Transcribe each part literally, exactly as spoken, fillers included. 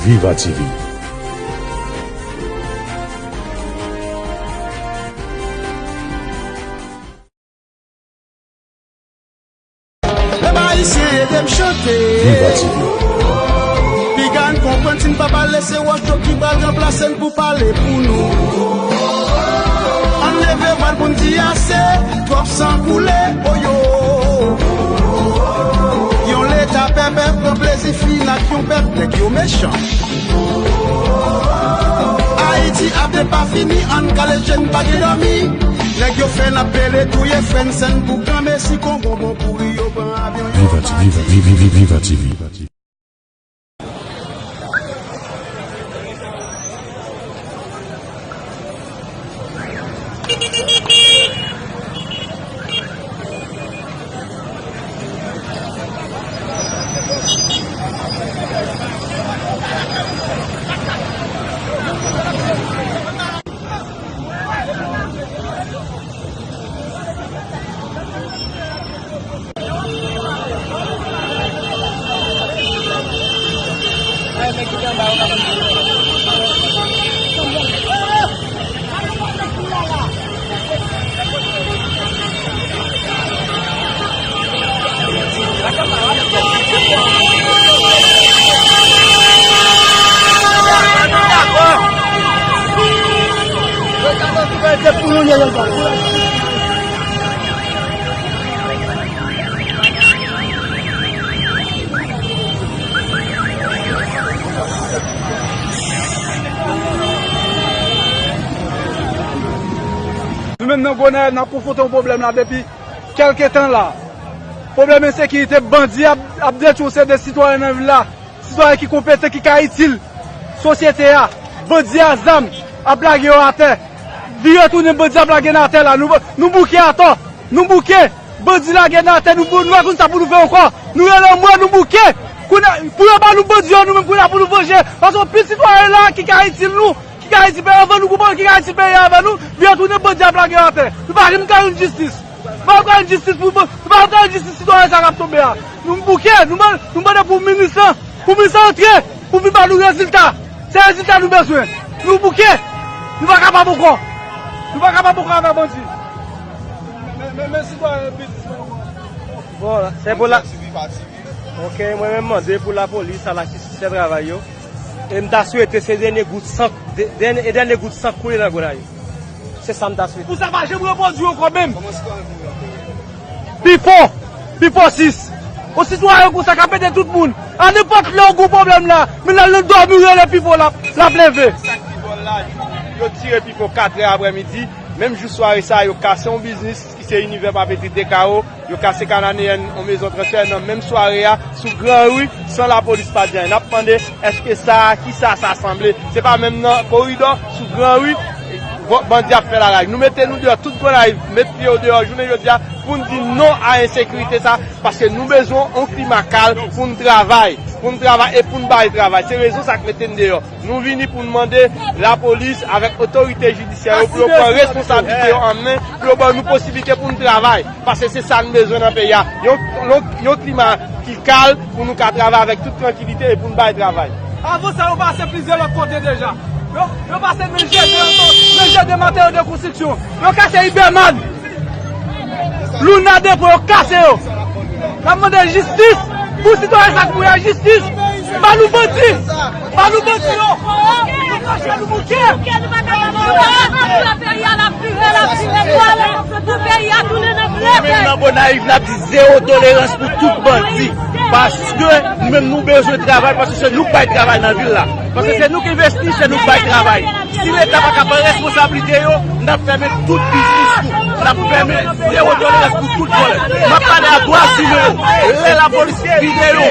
Viva T V. Pèp ayisyen, ede m chante. Viva T V. Piga n konprann, si n pa pale, se wòch yo ki pral ranplase n pou pale pou nou. Ann leve vwa n pou n di ase, twòp san koule, oyo. Yon leta pèpè pran plezi fin ak yon pèp, nèg yo mechan. Ayiti ap depafini, ann kale je n pa gen dòmi. Nèg yo fè n ap pele, touye frè n, sè n pou granmesi, kon bonbon pouri, yo pran avyon, yo Viva T V, Viva T V, Viva T V. Nou menm nan Gonayèv, n ap konfwonte yon pwoblèm la depi kèlke tan la. Pwoblèm ensekirite, bandi ap, ap detwi yon seri de sitwayen nan vil la. Sitwayen ki konpetan, ki ka itil sosyete a. Bandi a zam ap lage yo atè. Vire tounen, bandi ap lage n atè la. Nou, nou bouke atò. Nou bouke. Bandi lage n atè. Nou, nou pa konn sa pou nou fè ankò. Nou rele anmwè, nou bouke. Kounye a, pou yo ba nou bandi yo, nou menm kounye a pou nou vanje. Paske anpil sitwayen la ki ka itil nou, ki ka itil peyi, anvan nou konprann ki ka itil peyi a avè nou, vire tounen, bandi ap lage yo atè. Nou pa janm ka jwenn jistis. Nou pa ka jwenn jistis pou, nou pa ka jwenn jistis sitwayen sa k ap tonbe a. Nou bouke, nou mande, nou mande pou minis lan, pou minis lan antre, pou vin ba nou rezilta. Se rezilta nou bezwen. Nou bouke. Nou pa kapab ankò. Nou pa kapab ankò avèk bandi. Men, men, men sitwayen biznismen yo. Bon, se pou la. Ok, mwen menm mande pou lapolis, a lajistis fè travay yo. E m ta swete se dènye gout san, dè-, dènye, e dènye gout san koule nan Gonayiv. Se sa m ta swete. Pou sa pa janm repwodui ankò menm. Pifò, Pifò sis. Yon sitwayen konsa k ap ede tout moun. A nenpòt lè w gen pwoblèm la, men l al nan dòmi, w rele Pifò, l ap, l ap leve. Sa k pi dwòl la, yo tire Pifò katrè aprèmidi. Menm jou sware sa, yo kase yon biznis ki se Univers Papeterie Dekaro. Yo kase Kananeyèn, yon mezon transfè nan menm sware a, sou gran ri, san lapolis pa di anyen. N ap mande, èske sa, kisa sa sanble? Se pa menm nan koridò, sou gran ri, bandi ap fè laraj. Nou mete nou deyò, tout Gonayiv, met pye yo deyò, jounen jodi a, pou n di non a ensekirite sa, paske nou bezwen yon klima kalm pou n travay, pou n travay e pou n bay travay. Se rezon sa k mete n deyò. Nou vini pou n mande lapolis avèk otorite jidisyè yo pou yo pran responsablite yo an men, pou yo ban nou posiblite pou n travay. Paske se sa n bezwen nan peyi a. Yon, yon, yon klima ki kalm pou nou ka travay avèk tout trankilite e pou n bay travay. Avan sa, yo pase plizyè lòt kote deja. Yo, yo pase nan jete, nan jete materyo de konstriksyon. Yo kase Ibèman. Luna Depot, yo kase yo. N ap mande jistis pou sitwayen sa k mouri a, jistis. Ba nou bandi. Ba nou bandi yo. Nou fache, nou bouke. Pou peyi a, l ap vire, l ap vire, l ap vire. Pou peyi a tounen nan vre peyi. Nou menm nan Gonayiv, n ap di zewo tolerans pou tout bandi. Paske nou menm nou bezwen travay, paske se nou k bay travay nan vil la. Paske se nou k envesti, se nou k bay travay. Si Leta pa ka pran responsablite yo, n ap fèmen tout biznis nou. N ap fèmen, zewo tolerans pou tout vòlè. M ap pale a dwa imen yo. Lè lapolis vide yo,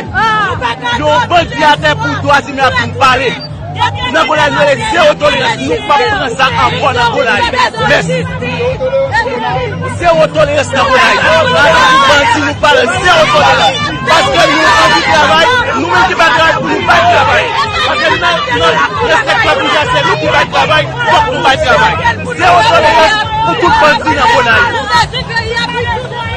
yo bandi atè pou dwa imen ap vin pale. Nan Gonayiv, nou rele zewo tolerans. Nou p ap pran sa ankò nan Gonayiv. Mèsi. Zewo tolerans nan Gonayiv. Bandi nou pale, zewo tolerans. Paske nou anvi travay, nou menm ki pa travay pou nou bay travay. Paske nan, nan respekte pou se nou ki bay travay, fòk nou bay travay. Zewo tolerans pou tout bandi nan Gonayiv.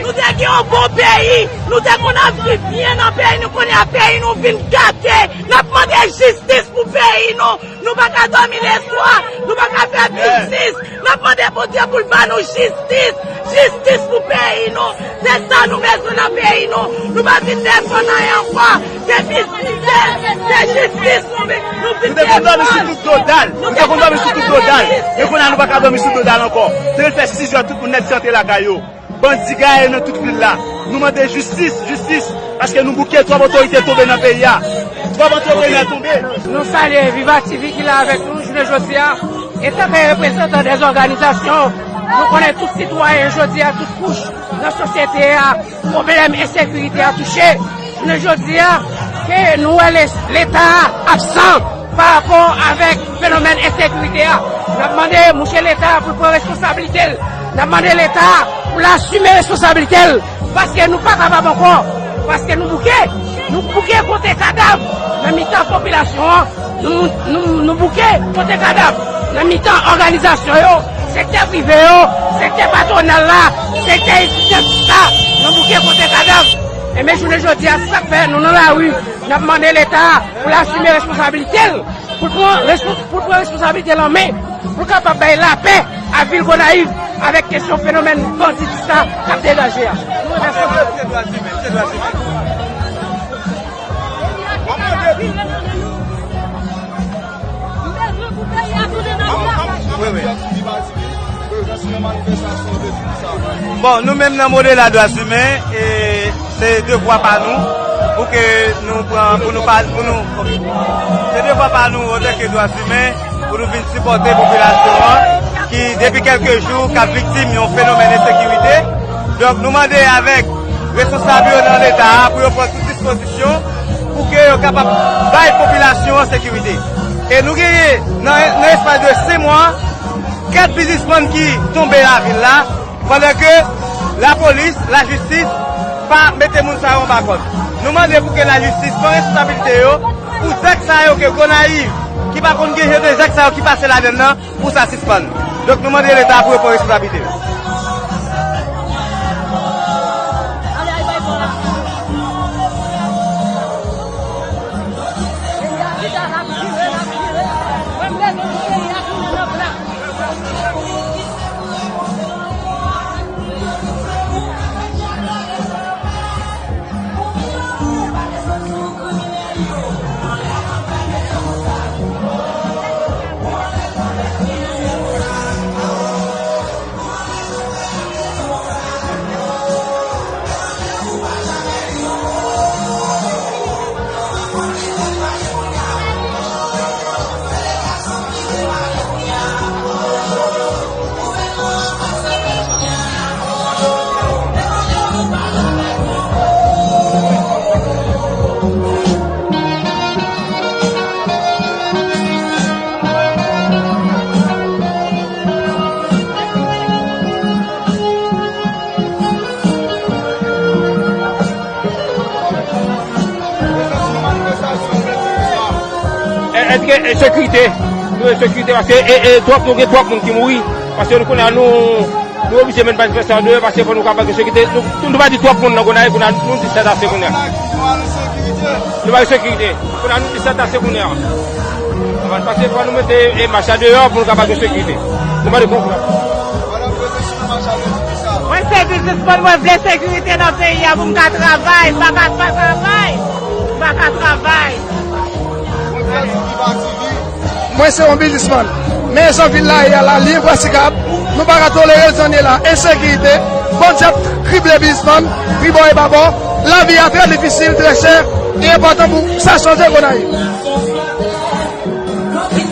Nou te gen yon bon peyi, nou te konn ap viv byen nan peyi, nou konnen a peyi nou vin gate. N ap mande jistis Pou peyi nou, nou pa ka dòmi leswa, nou pa ka fè biznis. N ap mande Bondye pou l ban nou jistis, jistis pou peyi nou. Se sa nou bezwen nan peyi nou. Nou pa vin defann anyen ankò. Se jistis, se, se jistis nou vin, nou vin defann. Nou te konn dòmi sou tout do dal. Nou te konn dòmi sou tout do dal. Men kounye a nou pa ka dòmi sou do dal ankò. Se fè sis zè tout moun nèt se antre lakay yo. Bandi gaye nan tout vil la. Nou mande jistis, jistis, paske nou bouke, twòp otorite tonbe nan peyi a. Twòp antreprenè tonbe. Nou salye Viva T V ki la avèk nou jounen jodi a. Etanke reprezantan dè òganizasyon, nou konnen tout sitwayen jodi a, tout kouch nan sosyete a, pwoblèm ensekirite a touche. Jounen jodi a, ke nou wè le-, Leta a absan pa rapò avèk fenomèn ensekirite a. N ap mande mouche Leta a pou l pran responsablite l. N ap mande Leta a pou l asime responsablite l. Paske nou pa kapab ankò. Paske nou bouke. Nou bouke konte kadav nan mitan popilasyon an. Nou, nou, nou bouke konte kadav nan mitan òganizasyon yo, sektè prive yo, sektè patwonal la, sektè etidyan, tout sa. Nou bouke konte kadav. Enben, jounen jodi a, se sa k fè nou nan lari. N ap mande Leta a pou l asime responsablite l, pou l pran respons-, pou l pran responsablite l an men, pou l kapab bay lapè a vil Gonayiv avèk kesyon fenomèn banditis la k ap degaje a. Nou remèsye. Bon, nou menm nan Modela Dwa Imen, e, se devwa pa nou pou ke nou pran, pou nou pa, pou nou, se devwa pa nou antanke Dwa Imen pou nou vin sipòte popilasyon an ki depi kèlke jou k ap viktim yon fenomèn ensekirite. Donk, nou mande avèk responsab yo nan Leta a pou yo pran tout dispozisyon pou ke yo kapab bay popilasyon an sekirite. E nou genyen nan, nan espas de senk mwa, kat biznismann ki tonbe lavil la, pandan ke lapolis, lajistis pa mete moun sa yo anba kòd. Nou mande pou ke lajistis pran responsablite yo pou zak sa yo ke Gonayiv, ki pa konn gen jan de zak sa yo ki pase ladan l nan, pou sa sispann. Donk, nou mande Leta pou yo pran responsablite yo. E, èske, e, sekirite? Nou, e, sekirite, paske, e, e, twòp, nou gen twòp moun ki mouri. Paske nou konnen nou, nou oblije met manifestasyon deyò, paske fò nou kapab gen sekirite. Nou, nou, nou pa di twòp moun nan Gonayiv, pou nou, nou di sa ase kounye a. Nou pa gen sekirite. Pou nou di sa ase kounye a. Paske fò nou mete, e, mach la deyò pou nou kapab gen sekirite. Nou pa di konfyans. Mwen se biznismann, mwen vle sekirite nan peyi a pou m ka travay, m pa ka pa travay, m pa ka travay. Mwen se yon biznismann, men jan vil la ye a la, li enpratikab, nou pa ka tolere jan l ye la, ensekirite, bandi ap krible biznismann, tribò e babò, lavi a trè difisil, trè chè, e enpòtan pou sa chanje Gonayiv.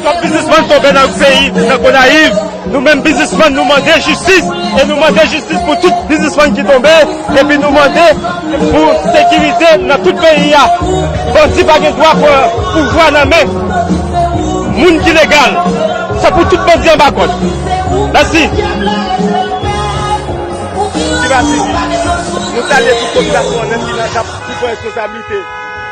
Twòp biznismann tonbe nan peyi, nan Gonayiv. Nou menm biznismann, nou mande jistis, e nou mande jistis pou tout biznismann ki tonbe, epi nou mande pou sekirite nan tout peyi a. Bandi pa gen dwa pran pouvwa nan men moun ki legal. Se pou tout bandi anba kòd. Mèsi. Viva T V. Nou salye tout popilasyon an nèt ki nan k ap pran responsablite.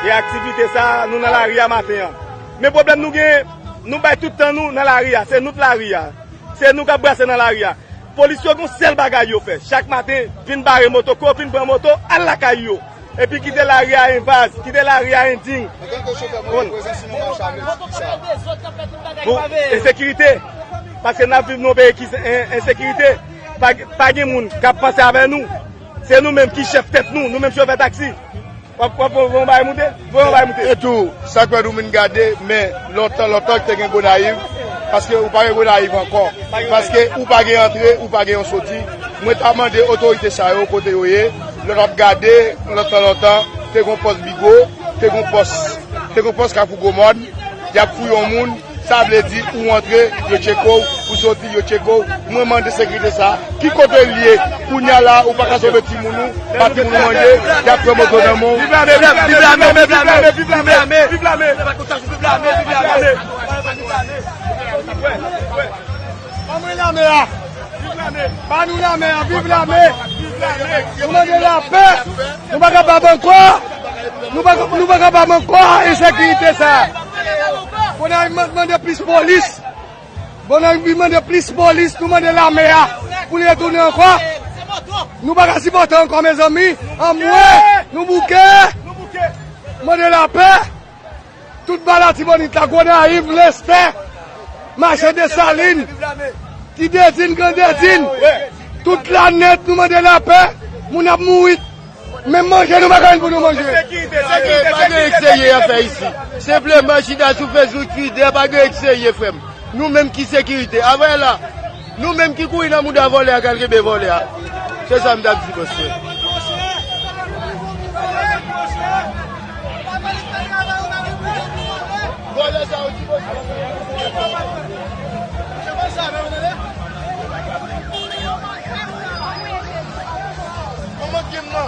E aktivite sa a, nou nan lari a maten an. Men pwoblèm nou gen, nou bay tout tan nou nan lari a. Se nou k lari a. Se nou k ap brase nan lari a. Polis yo gon sèl bagay yo fè. Chak maten, vin bare moto, kou yo fin pran moto, al lakay yo. Epi kite lari a envaz, kite lari a endiy. Antanke chofè, mwen gen prezans sou yon mach avle di ki sa. Pou ensekirite. Paske n ap viv nan yon peyi ki en-, ensekirite. Pa, pa gen moun k ap panse avè nou. Se nou menm ki chèf tèt nou, nou menm chofè taksi. W ap, w ap voye yon bagay moute? Voye yon bagay moute. E tou, sa k fè nou vin gade, men lontan, lontan ki te gen Gonayiv, paske ou pa gen Gonayiv ankò. Paske ou pa gen antre, ou pa gen yon soti. Mwen ta mande otorite sa yo kote yo ye, lè w ap gade, lontan, lontan, te gen pòs Bigo, te gen pòs, te gen pòs Kafou Gwo Mòn, y ap fouye yon moun, sa vle di ou antre, yo tcheke w, ou soti, yo tcheke w. Mwen mande sekirite sa, ki kote l ye? Kounye a la, ou pa ka sove timoun ou, pa timoun ou manje, y ap pran moto nan men w. Viv lame, viv lame, viv lame, viv lame, viv lame, viv lame, viv lame, viv lame, viv lame. Ban mwen lame a. Ban nou lame a, viv lame. Nou mande lapè. Nou pa kapab ankò. Nou pa, nou pa kapab ankò ensekirite sa. Fò n al man-, mande plis polis. Bon, nou vin mande plis polis, nou mande lame a pou li retounen ankò. Nou pa ka sipòte ankò, mezanmi. Anmwe, nou bouke. Mande lapè. Tout ba Latibonit la, Gonayiv, Lestè, mache Desalin, Ti Dedin, Gran Dedin. Tout la nèt, nou mande lapè. Moun ap mouri. Menm manje nou pa jwenn pou nou manje. Pa gen, pa gen rik serye y ap fè isi. Senpleman chita sou Facebook, Twitter, pa gen rik serye, frè m. Nou menm ki sekirite. Avè la, nou menm ki kouri nan mouda vòlè a k al kenbe vòlè a. Se sa m t ap di, bòs. Vòlè sa yo di, bòs. Kòman gen nan?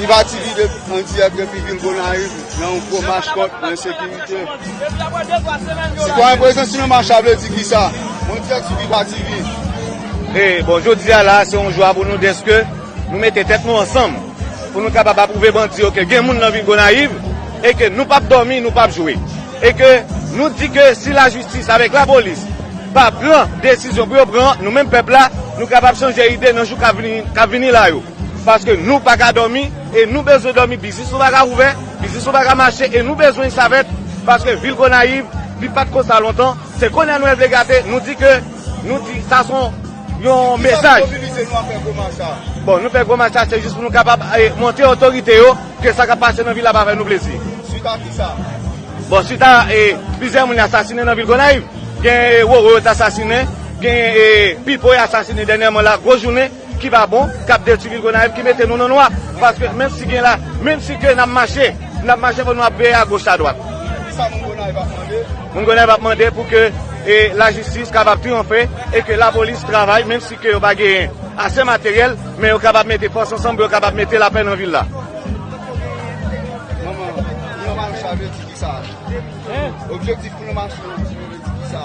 Viva T V de, an dirèk depi vil Gonayiv, nan yon gwo mach kont ensekirite. Sitwayen prezans sou yon mach la vle di kisa? Mwen dirèk sou Viva T V. E, bon, jodi a la, se yon jwa pou nou dèske nou mete tèt nou ansanm pou nou kapab apwouve bandi yo ke gen moun nan vil Gonayiv e ke nou p ap dòmi, nou p ap jwe. E ke nou di ke si lajistis avèk lapolis pa pran desizyon pou yo pran, nou menm pèp la, nou kapab chanje ide nan jou k ap vini, k ap vini la yo. Paske nou pa ka dòmi, e nou bezwen dòmi, biznis nou pa ka ouvè, biznis nou pa ka mache, e nou bezwen savèt, paske vil Gonayiv, li pa t konsa lontan, se kounye a nou vle gate, nou di ke, nou di, sa se yon, yon mesaj. Kisa pou mobilize nou a fè gwo mach sa? Bon, nou fè gwo mach sa, se jis pou nou kapab, e, montre otorite yo ke sa k ap pase nan vil la pa fè nou plezi. Swit a kisa? Bon, swit a, e, plizyè moun asasinen nan vil Gonayiv. Gen, e, Roro yo t asasinen, gen, e, Pipo yo asasinen dènyèman la, gwo jounen ki pa bon, k ap detwi vil Gonayiv, ki mete nou nan nwa. Paske menm si gen la, menm si ke n ap mache, n ap mache pou nou ap veye agoch adwat. Kisa moun Gonayiv ap mande? Moun Gonayiv ap mande pou ke, e, lajistis kapab triyonfe e ke lapolis travay, menm si ke yo pa genyen ase materyèl, men yo kapab mete fòs ansanm pou yo kapab mete lapè nan vil la. Manman, nou pa nou sa vle di kisa? Objektif pou nou mache an, se vle di kisa?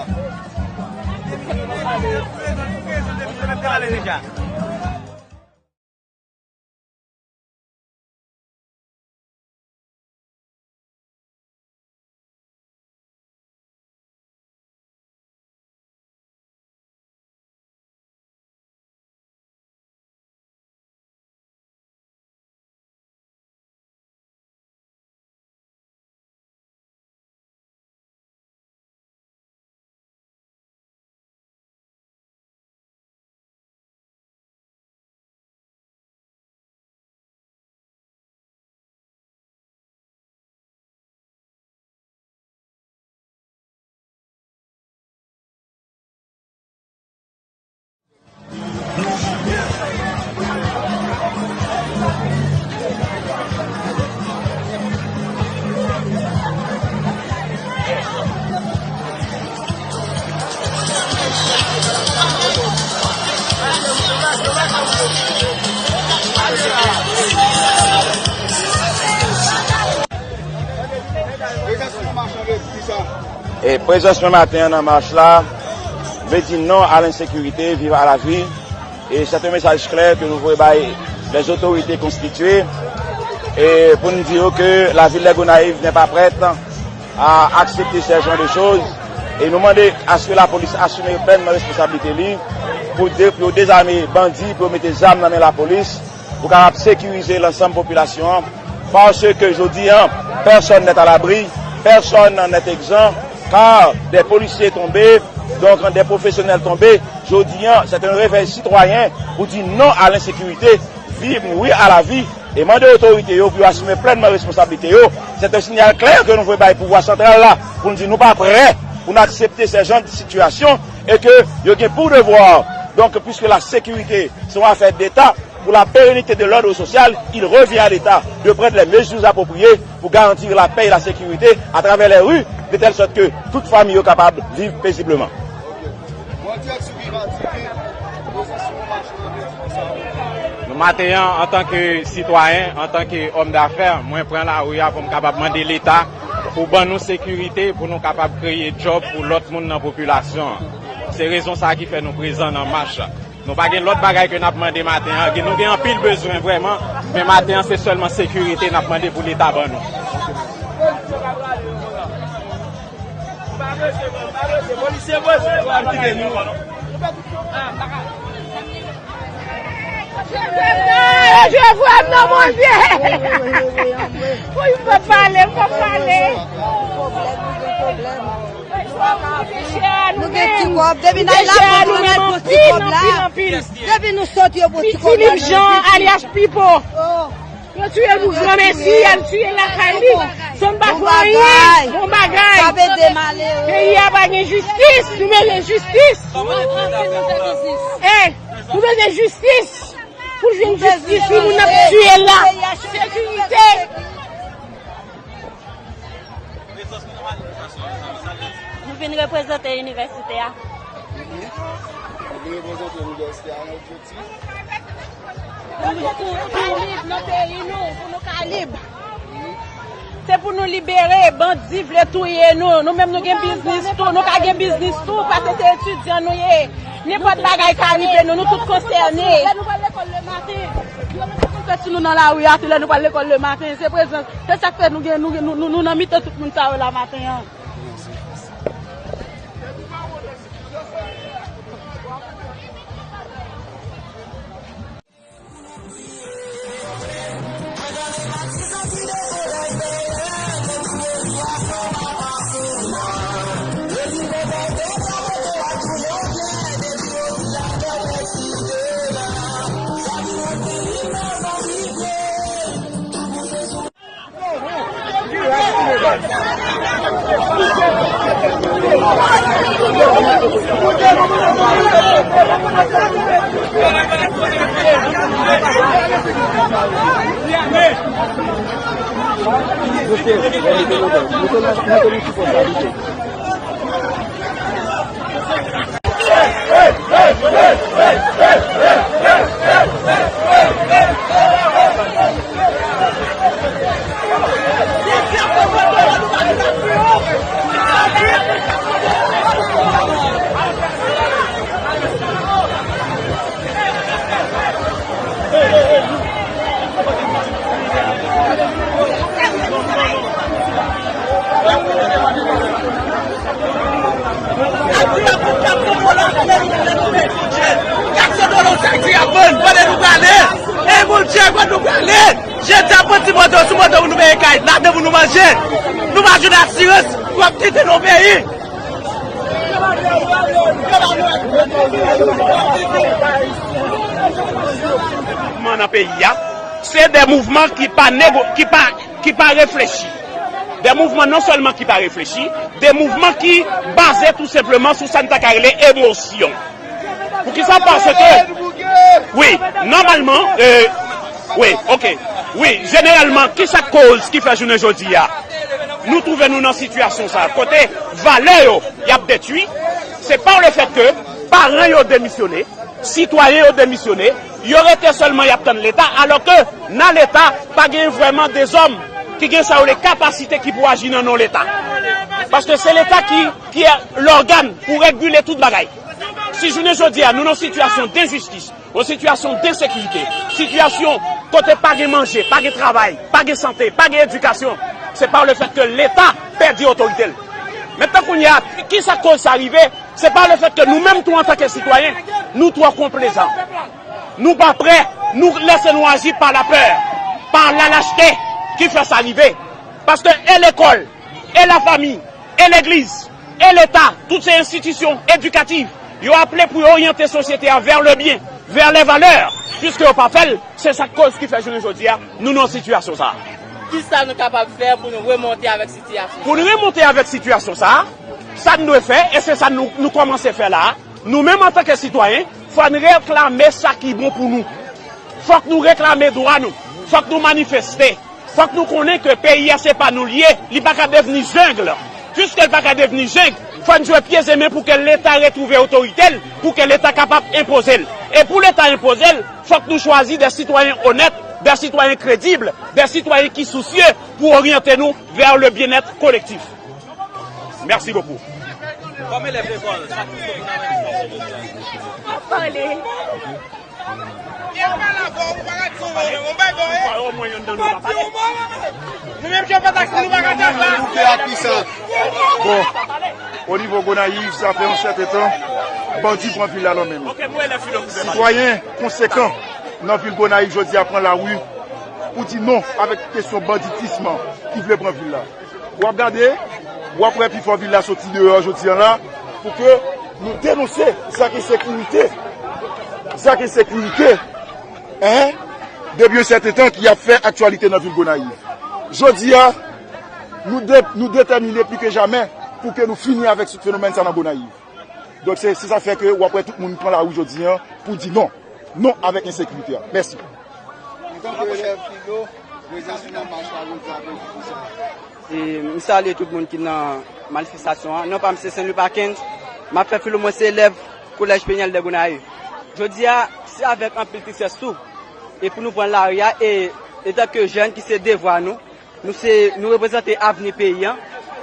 E prezans mwen maten an nan mach la, Vle di non à l'insécurité, vive à la vie. Et c'est un message clair que nous voulons bay les autorités constituées. Et pour nous dire que la ville de Gonayiv n'est pas prête à accepter ce genre de choses. E nou mande aske lapolis asime plenman responsablite li pou de, pou dezame bandi, pou mete zam nan men lapolis, pou kapab sekirize lansanm popilasyon an. Paske jodi an, personne n'est à l'abri, personne n'est exempt, car des policiers tombés, donc des professionnels tombés. Jodi an, c'est un réveil citoyen pour dire non à l'insécurité, vive, oui à la vie, e mande otorite yo pou yo asime plenman responsablite yo. C'est un signal clair que nou voye bay pouvwa santral la, pou nou di nou pa prè pou nou aksepte ce genre de situation et que yo gen pour devoir. Donc, puisque la sécurité c'est une affaire d'État, pour la pérennité de l'ordre social, il revient à l'État de prendre les mesures appropriées pour garantir la paix et la sécurité à travers les rues, de telle sorte que toute famille est capable de vivre paisiblement. Bon, direksyon ki va di ke prezans nou mache nan mèt pou sa. Nou maten an, antanke sitwayen, antanke òm dafè, mwen pran lari a pou m kapab mande Leta pou ban nou sekirite, pou nou kapab kreye djòb pou lòt moun nan popilasyon an. Se rezon sa a ki fè nou prezan nan mach la. Nou pa gen lòt bagay ke n ap mande maten an. Gen, nou gen anpil bezwen vrèman, men maten an se sèlman sekirite n ap mande pou Leta ban nou. Jovèl, non, Bondye! Wi, m p ap pale, m p ap pale. Nou gen ti kòb, depi n al lakòl nou, nou mèt bon ti kòb la. Depi nou soti, yo bon ti kòb la. Filip Jean, alyas Pipo. Yo tiye l pou granmesi, y al tiye l lakay li. Sa m pa fè anyen. Bon bagay. Peyi a pa gen jistis, nou bezwen jistis. Eh, nou bezwen jistis. Pou l jwenn jistis, wi, moun ap tiye l la. Sekirite. Nou vin reprezante inivèsite a. Mhm. Nou vin reprezante inivèsite a nan objektif. Pou nou, pou nou lib nan peyi nou, pou nou ka lib. Se pou nou libere, bandi vle touye nou. Nou menm nou gen biznis tou, nou ka gen biznis tou, paske se etidyan nou ye. Nenpòt bagay ka rive nou, nou tout konsène. Lè nou pral lekòl lematen, yo mete konfèt sou nou nan lari a, se lè nou pral lekòl lematen, se prezans. Se sa k fè nou gen, nou, nou, nou, nou nan mitan tout moun sa yo la maten an. Jodi a pran ti moto sou moto pou nou peye kay, ladan pou nou manje. Nou pa jwenn asirans pou ap kite nou peyi. Mouvman nan peyi a, se de mouvman ki pa nego, ki pa, ki pa reflechi. De mouvman non sèlman ki pa reflechi, de mouvman ki baze tou senpleman sou sa n ta ka rele emosyon. Poukisa? Paske, wi, nòmalman, euh, wi, ok, wi, jeneralman, kisa k koz ki fè jounen jodi a nou twouve nou nan sitiyasyon sa a, kote valè yo y ap detwi? Se pa le fèt ke paran yo demisyone, sitwayen yo demisyone, yo rete sèlman y ap tann Leta, alò ke nan Leta pa gen vrèman de zòm ki gen sa yo le kapasite ki pou aji nan non Leta. Paske se Leta ki, ki lògàn pou regile tout bagay. Si jounen jodi a nou nan sitiyasyon denjistis, yon sitiyasyon densekirite, sitiyasyon kote pa gen manje, pa gen travay, pa gen sante, pa gen edikasyon, se pa le fèt ke Leta pèdi otorite l. Mentnan kounye a, kisa k koz sa rive? Se pa le fèt ke nou menm tou antanke sitwayen, nou twò konplezan. Nou pa prè, nou lèse nou aji pa lapè, pa lalachte ki fè sa rive. Paske e lekòl, e lafanmi, e legliz, e Leta, tout se enstitisyon edikatif, yo aple pou yo oryante sosyete a vers le bien, vers les valeurs. Piske yo pa fè l, se sa k koz ki fè jounen jodi a, nou nan sitiyasyon sa a. Kisa nou kapab fè pou nou remonte avèk sitiyasyon sa a? Pou nou remonte avèk sitiyasyon sa a, sa n dwe fè, e se sa nou, nou kòmanse fè la a, nou menm antanke sitwayen, fò n reklame sa ki bon pou nou. Fòk nou reklame dwa nou. Fòk nou manifeste. Fòk nou konnen ke peyi a se pa nou l ye, li pa ka devni jeng. Piske l pa ka devni jeng, fò n jwe pye e men pou ke Leta retwouve otorite l, pou ke Leta kapab enpoze l. E pou Leta enpoze l, fòk nou chwazi de sitwayen onèt, de sitwayen kredib, de sitwayen ki sousye pou oryante nou vers le bien-être collectif. Merci beaucoup. Kòm elèv lekòl, sa ki sou nan men. Pale. Bon, o nivo Gonayiv, sa fè yon sèten tan, bandi pran vil la nan men nou. Sitwayen konsekan nan vil Gonayiv jodi a pran lari pou di non avèk kesyon banditis ki vle pran vil la. W ap gade, w ap wè pifò vil la soti deyò jodi a la, pou ke nou denonse zak ensekirite, zak ensekirite, en, depi yon sèten tan ki ap fè aktyalite nan vil Gonayiv. Jodi a, nou de-, nou detèmine pli ke jamè pou ke nou fini avèk fenomèn sa nan Gonayiv. Donk, se, se sa fè ke w ap wè tout moun pran lari jodi a pou di non. Non avèk ensekirite a. Mèsi. Antanke elèv Filo, prezans ou nan mach la jodi a, pou sa. E, m salye tout moun ki nan manifestasyon an. Non pa m se Saint Louis Parkens. M ap fè Filo, mwen se elèv Collège Peniel de Gonayiv. Jodi a, se avèk anpil tristès tou. E pou nou pran lari a, e, etanke jèn ki se devwa nou, nou se, nou reprezante avni peyi a.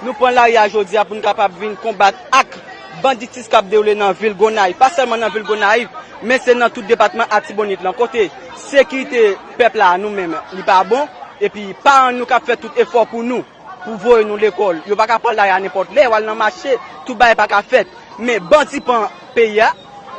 Nou pran lari a jodi a pou nou kapab vin konbat ak banditis k ap dewoule nan vil Gonayiv. Pa sèlman nan vil Gonayiv, men se nan tout depatman Atibonit lan. Kote sekirite pèp la, nou menm, li pa bon. Epi paran nou k ap fè tout efò pou nou, pou voye nou lekòl. Yo pa ka pran lari a nenpòt lè, w al nan mache, tout bagay pa ka fèt. Men bandi pran peyi a,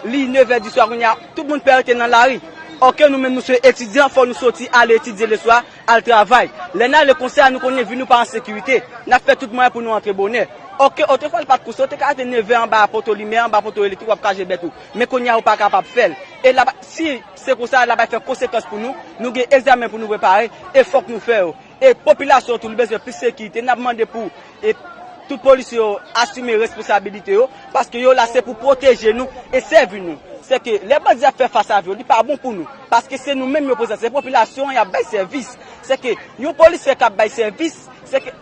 li nevè diswa kounye a, tout moun pè rete nan lari. Òke nou menm nou se etidyan, fò nou soti al etidye leswa, al travay. Lè n ale konsa, nou konnen vi nou pa an sekirite. N ap fè tout mwayen pou nou antre bonè. Òke, otrefwa li pa t konsa, w te ka rete nevè anba poto limyè, anba poto elektrik, w ap kache bèt ou. Men kounye a, ou pa kapab fè l. E laba, si se konsa, laba fè konsekans pou nou, nou gen egzamen pou nou prepare, e fòk nou fè yo. E popilasyon tou, li bezwen plis sekirite. N ap mande pou, e, tout polisye yo asime responsabilite yo, paske yo la se pou pwoteje nou e sèvi nou. Se ke lè bandi ap fè fas avè yo, li pa bon pou nou. Paske se nou menm yo prezante, se popilasyon an y ap bay sèvis. Se ke yon polisye k ap bay sèvis, se ke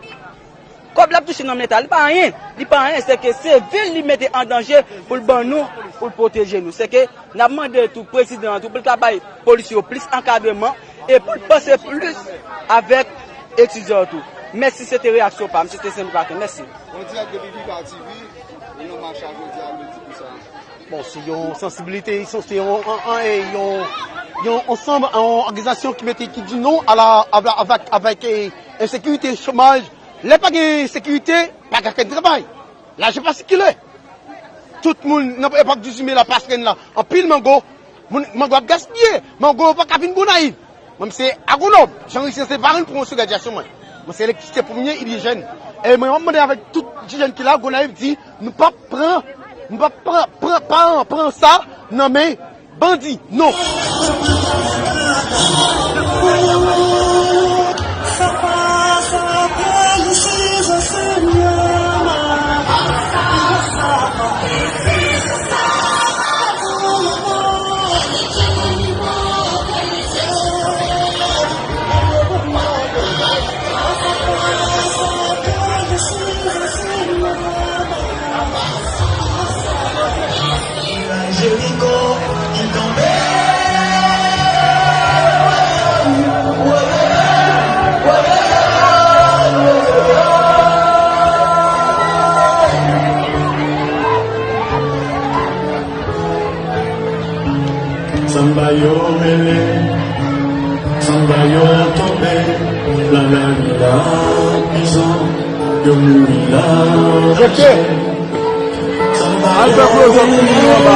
kòb l ap touche nan men Leta, li pa anyen. Li pa anyen, se ke se vi l li mete an danje pou l ban nou, pou l pwoteje nou. Se ke n ap mande tou prezidan an tou pou l ka bay polisye yo plis ankadreman e pou l panse plis avèk etidyan yo tou. Mèsi, se te reyaksyon pa m, se te Saint Louis Parkens. Mèsi. An dirèk depi Viva T V, e nan mach la jodi a, nou di pou sa. Bon, se yon sansibilite, se yon, an, an, e yon, yon ansanm, yon òganizasyon ki mete, ki di non a la, avèk, avèk, avèk, e, ensekirite, chomaj. Lè pa gen sekirite, pa gen ankenn travay. Lajan pa sikile. Tout moun, nan epòk dizuit me la, pas renn la, anpil mango, moun, mango ap gaspiye. Mango yo pa ka vin Gonayiv. Mwen, m se agwonòm. Jan Richen se paran l pou mwen sou gradyasyon mwen. Mwen se elektrisite pwomye idwojèn. E mwen, m ap mande avèk tout ti jèn ki la, Gonayiv di, nou p ap pran, nou p ap pran, pran, pran, pran sa nan men bandi, non. Jeriko ki tonbe. Samba yo tonbe nan lari la prizon, yo mouri la. Ok. Al fè close up pou nou anba.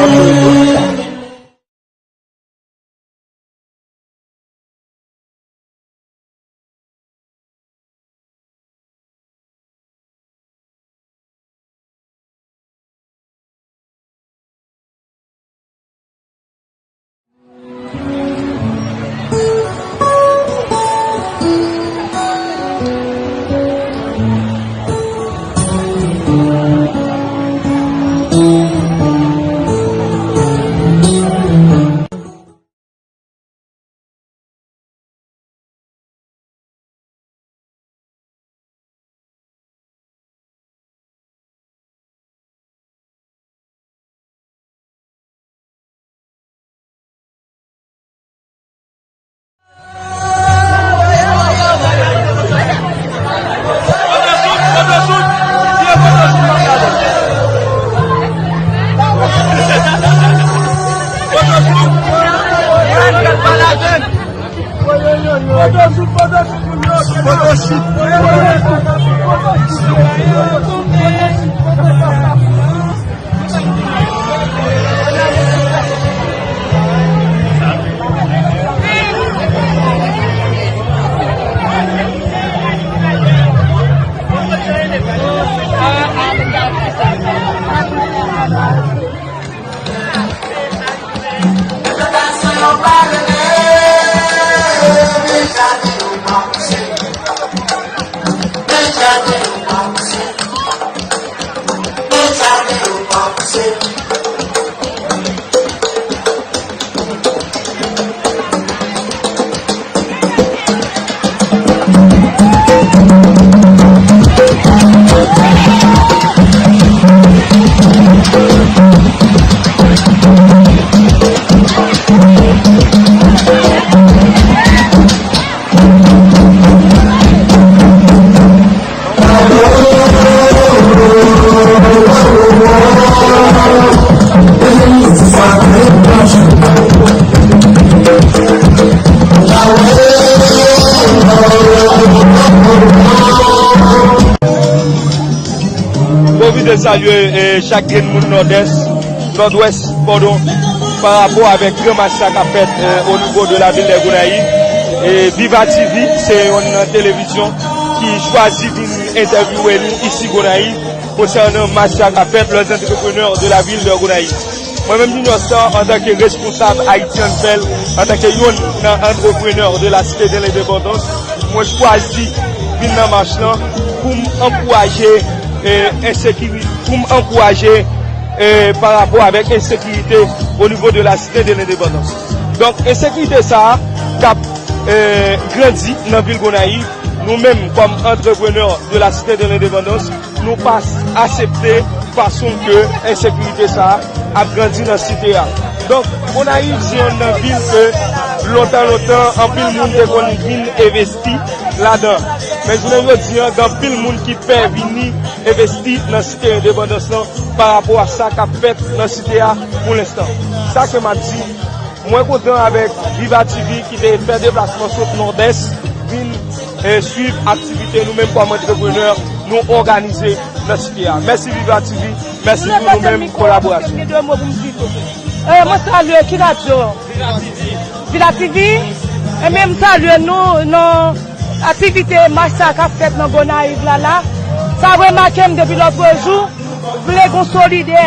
Pwofite salye, eh, chak grenn moun Nòdès, Nòdwès, padon, pa rapò avèk gran mas sa k ap fèt, eh, o nivo de la vil de Gonayiv. E Viva T V se yon televizyon ki chwazi vin entèvyouwe nou isi Gonayiv konsènan mas sa k ap fèt, les entrepreneurs de la ville de Gonayiv. Mwen menm, Junior Star, antanke responsab Haiti Unveil, antanke youn nan entreprenè de la Cité de l'Indépendance, mwen chwazi vin nan mach lan pou m ankouraje, eh, ensekirite, pou m ankouraje, eh, pa rapò avèk ensekirite o nivo de la Cité de l'Indépendance. Donk, ensekirite sa a k ap, eh, grandi nan vil Gonayiv, nou menm, kòm entreprenè de la Cité de l'Indépendance, nou pa aksepte fason ke ensekirite sa a ap grandi nan site a. Donk, Gonayiv se youn nan vil ke lontan, lontan, anpil moun te konn vin envesti ladan. Men jounen jodi a, gen anpil moun ki pè vini envesti nan Site Endepandans lan pa rapò a sa k ap fèt nan site a pou lenstan. Sa ke m ap di, mwen kontan avèk Viva T V ki te fè deplasman sot Nòdès vin, eh, swiv aktivite nou menm kòm antreprenè nou òganize nan site a. Mèsi Viva T V, mèsi pou nou menm kolaborasyon. Gen de mo pou m di tou. Eh, mwen salye ki radyo? Viva T V. Ebyen, m salye nou nan aktivite mach sa k ap fèt nan Gonayiv la la. Sa remake m depi lòtrejou, vle gon solidè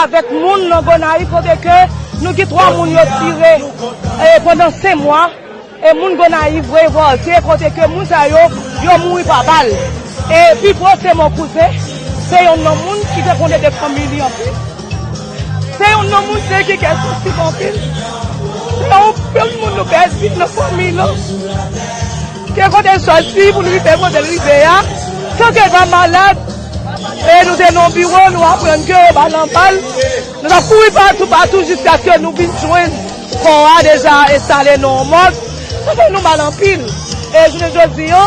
avèk moun nan Gonayiv kote ke nou gen twa moun yo tire, e, pandan senk mwa, e moun Gonayiv revòlte kote ke moun sa yo, yo mouri pa bal. E pi pwòch se mon kouzen, se youn nan moun ki te konn ede fanmi li anpil. Se youn nan moun se ki kè sansib anpil. Se yon pil moun nou pèdi nan fanmi lan. Ke kote l sòti pou l rive kote l rive a, san ke l pa malad. E nou te nan biwo, nou aprann ke yo ba l anbal. Nou t ap kouri patou, patou, jiskaske nou vin jwenn kò a deja enstale nan yon mòg. Sa fè nou mal anpil. E jounen jodi a,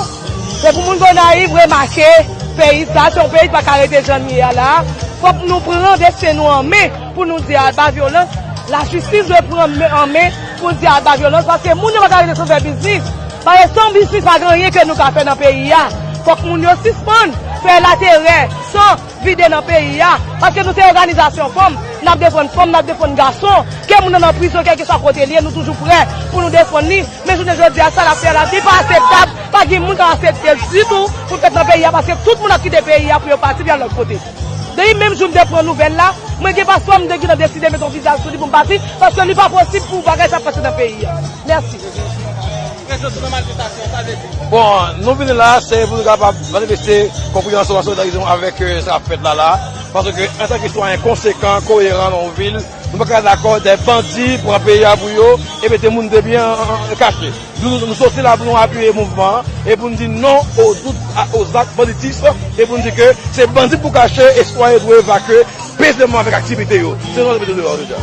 se pou moun Gonayiv remake peyi sa, se yon peyi ki pa ka rete jan l ye a la. Fòk nou pran desten nou an men pou nou di a pa vyolans. Lajistis dwe pran men, an men Pou n di aba vyolans, paske moun yo pa ka rete san fè biznis. Paske san biznis, pa gen anyen ke nou ka fè nan peyi a. Fòk moun yo sispann fè laterè, san vide nan peyi a. Paske nou se òganizasyon fanm, n ap defann fanm, n ap defann gason. Ke moun nan nan prizon, kèlkeswa kote l ye, nou toujou prè pou nou defann li. Men jounen jodi a, sa l ap fè la, li pa akseptab. Pa gen moun k ap aksepte l ditou pou l fèt nan peyi a, paske tout moun ap kite peyi a pou yo pati pou y al lòt kote. Depi menm jou m te pran nouvèl la, mwen gen paspò m, m te gentan deside met yon vizaj sou li pou m pati, paske li pa posib pou bagay sa ap pase nan peyi a. Mèsi. Prezans nou nan manifestasyon, sa vle di? Bon, nou vini la, se pou nou kapab manifeste konpreyansyon, solidarite nou avèk, euh, sa k ap fèt la, la. Paske, antanke sitwayen konsekan, koyeran nan yon vil, nou pa ka dakò dè bandi pran peyi a pou yo e mete moun debyen an, an, an kache. Nou, nou, nou soti la pou nou apiye mouvman an e pou n di non o dout, a, o zak banditis e pou n di ke se bandi pou kache e sitwayen dwe evakye pezeman avèk aktivite yo. Se nou mete deyò deja.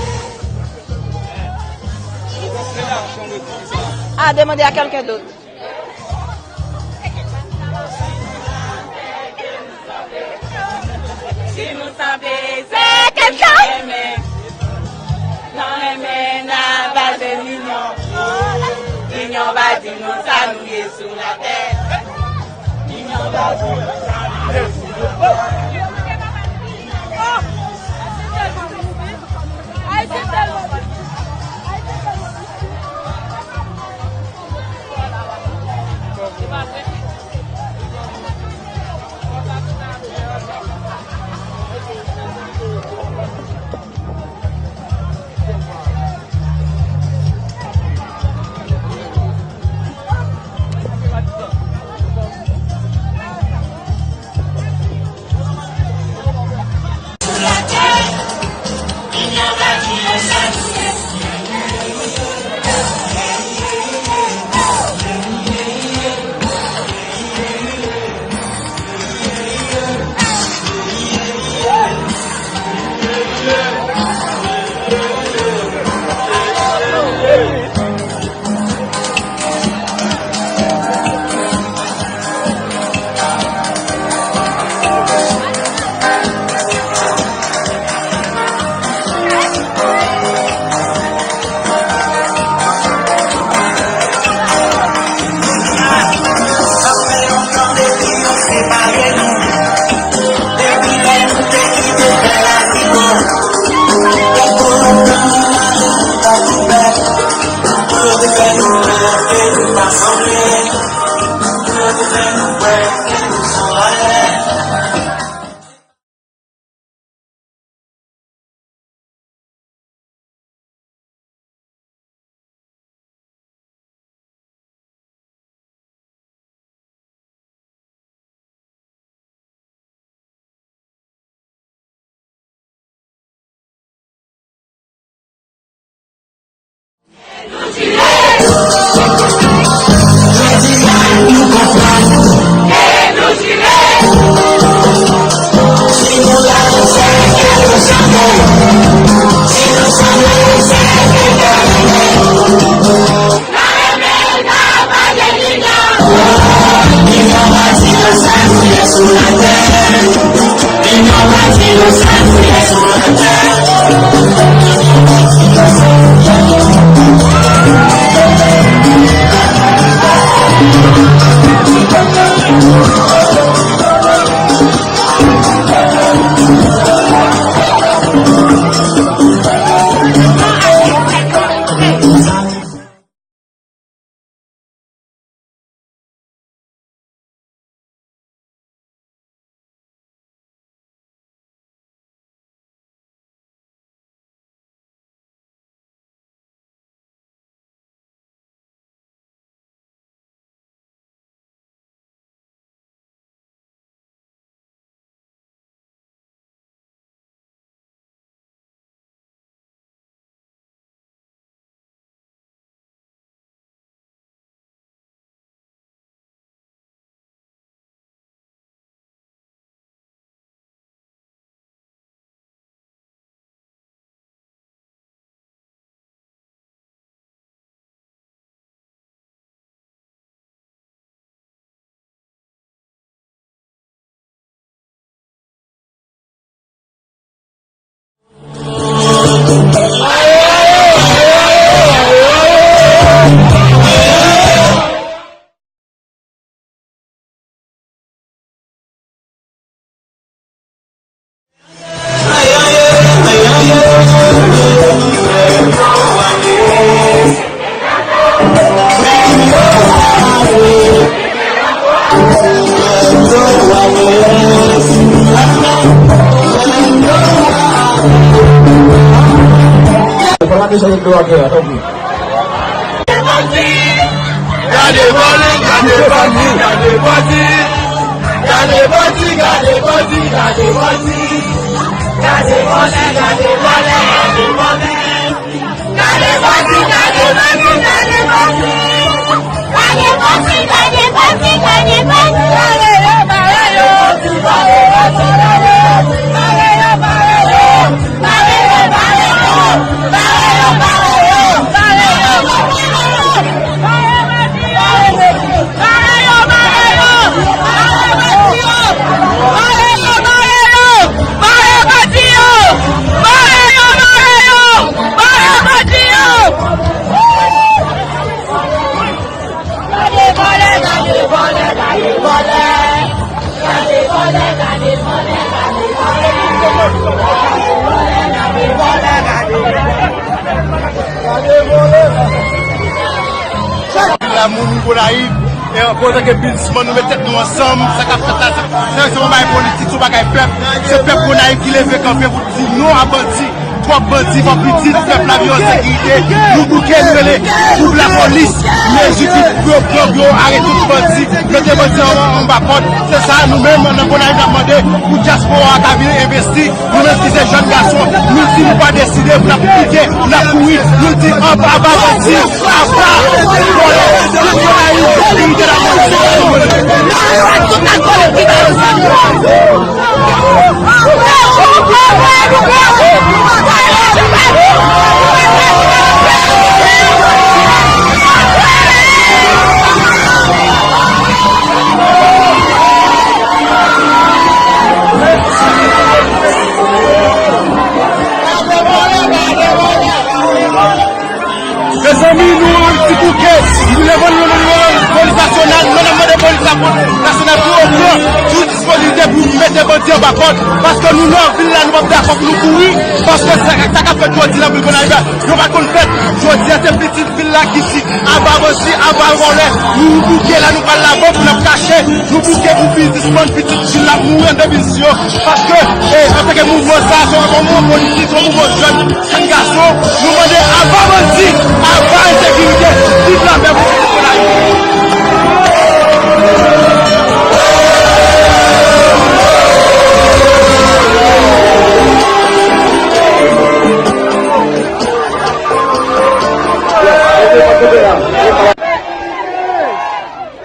À demander à quelqu'un d'autre. Si nou sanble se kèk jan renmen, nan renmen n a baze linyon. Linyon va di nou sa nou ye sou latè. Linyon va di nou sa nou ye sou latè. Gade vòlè, gade bandi, gade bandi. Gade bandi, gade bandi, gade bandi. Gade vòlè, gade vòlè, gade vòlè. Gade bandi, gade bandi, gade bandi. Gade bandi, gade bandi, gade bandi. Bare yo, bare yo. Bare yo, bare yo. Bare yo, bare yo. Bare yo, bare yo. Bare yo, bare yo. Bare yo, bare yo. Bare yo, bare yo. Bare yo, bare yo. Bare bandi yo. Bare yo, bare yo. Bare bandi yo. Gade vòlè, gade vòlè, gade vòlè. Gade vòlè, gade vòlè, gade vòlè. Gade vòlè, gade vòlè, gade vòlè. Gade vòlè, gade vòlè. Chak la moun Gonayiv, e antanke biznisman, nou met tèt nou ansanm, sa k ap fèt la, se, se, se yon bagay politik, se yon bagay pèp. Se pèp Gonayiv ki leve kanpe pou di non a bandi. Twòp bandi, fò pitit pèp la vin an sekirite. Nou bouke, nou rele pou lapolis, mezi ki pran gang yo, arete tout bandi, mete bandi an, anba kòd. Se sa nou menm nan Gonayiv n ap mande pou dyaspora a ka vin envesti. Nou menm ki se jèn gason, nou di nou pa deside, n ap bouke, n ap kouri, nou di aba, aba bandi, aba vòlè, tout Gonayiv, sekirite lapolis. Mezanmi, nou ti bouke, nou leve nou nan nivo polis nasyonal, nou mande polis nasyonal pou yo pran tout dispozitivite pou mete bandi anba kòd, paske nou nan vil la, nou p ap dakò pou nou kouri, paske sa, sa k ap fèt jodi la, vil Gonayiv la, yo pa t konn fèt. Jodi a, se pitit vil la ki di, aba bandi, aba vòlè, nou bouke la, nou pral laban pou n ap kache, nou bouke pou biznisman, pitit vil la mouri anndan biznis yo, paske, e, antanke mouvman sa, se yon mouvman politik, se yon mouvman jèn. Jèn gason, nou mande aba bandi, aba ensekirite, viv lapè pou pitit Gonayiv.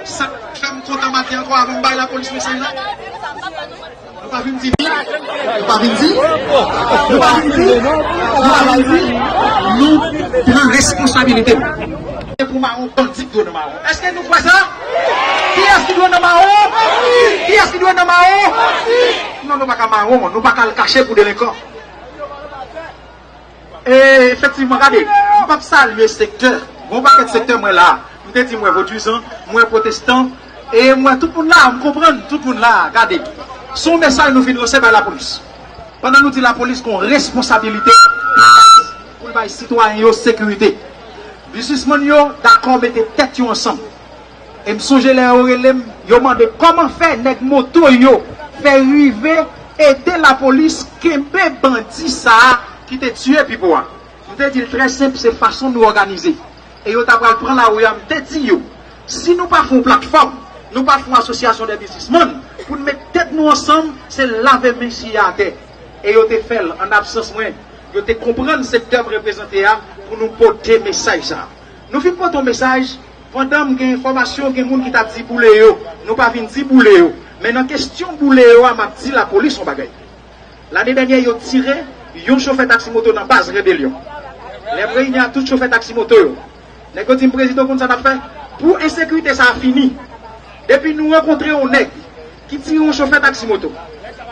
Sa k fè m kontan maten ankò avan m bay lapolis mesaj la. Nou pa vin di, nou pa vin di, nou pa vin di, nou pa vin di, nou pran responsabilite nou. Se pou mawon bandi k dwe nan mawon. Èske nou kwè sa? Kiyès ki dwe nan mawon? Kiyès ki dwe nan mawon? Non, nou pa ka mawon, nou pa ka al kache pou delenkan. E, efektivman, gade, m p ap salye sektè. Gon pakèt sektè mwen la. M te di m wè vodwizan, m wè pwotestan, e m wè tout moun la, m konprann tout moun la. Gade, se yon mesaj nou vin lanse bay lapolis. Pandan nou di lapolis gon responsabilite pou l bay sitwayen yo sekirite. Biznismann yo dakò mete tèt yo ansanm. E m sonje lè yo rele m, yo mande kòman fè nèg moto yo fè rive ede lapolis kenbe bandi sa a ki te tiye Pipo a. M te di l trè senp, se fason nou òganize. E yo ta pral pran lari a, m te di yo, si nou pa fè yon platfòm, nou pa fè yon asosyasyon de biznismann, pou n met tèt nou ansanm, se lave men siye atè. E yo te fè l, an absans mwen, yo te konprann sektè m reprezante a, pou nou pote mesaj sa a. Nou fin pote yon mesaj, pandan m gen enfòmasyon, gen moun ki t ap di boule yo. Nou pa vin di boule yo. Men nan kesyon boule yo a, m ap di lapolis yon bagay. Lane dènyè, yo tire yon chofè taksi moto nan baz Rebelyon. Lè m reyini ak tout chofè taksi moto yo, nèg yo di m, "Prezidan, w konn sa n ap fè? Pou ensekirite sa a fini, depi nou rankontre yon nèg ki tire yon chofè taksi moto,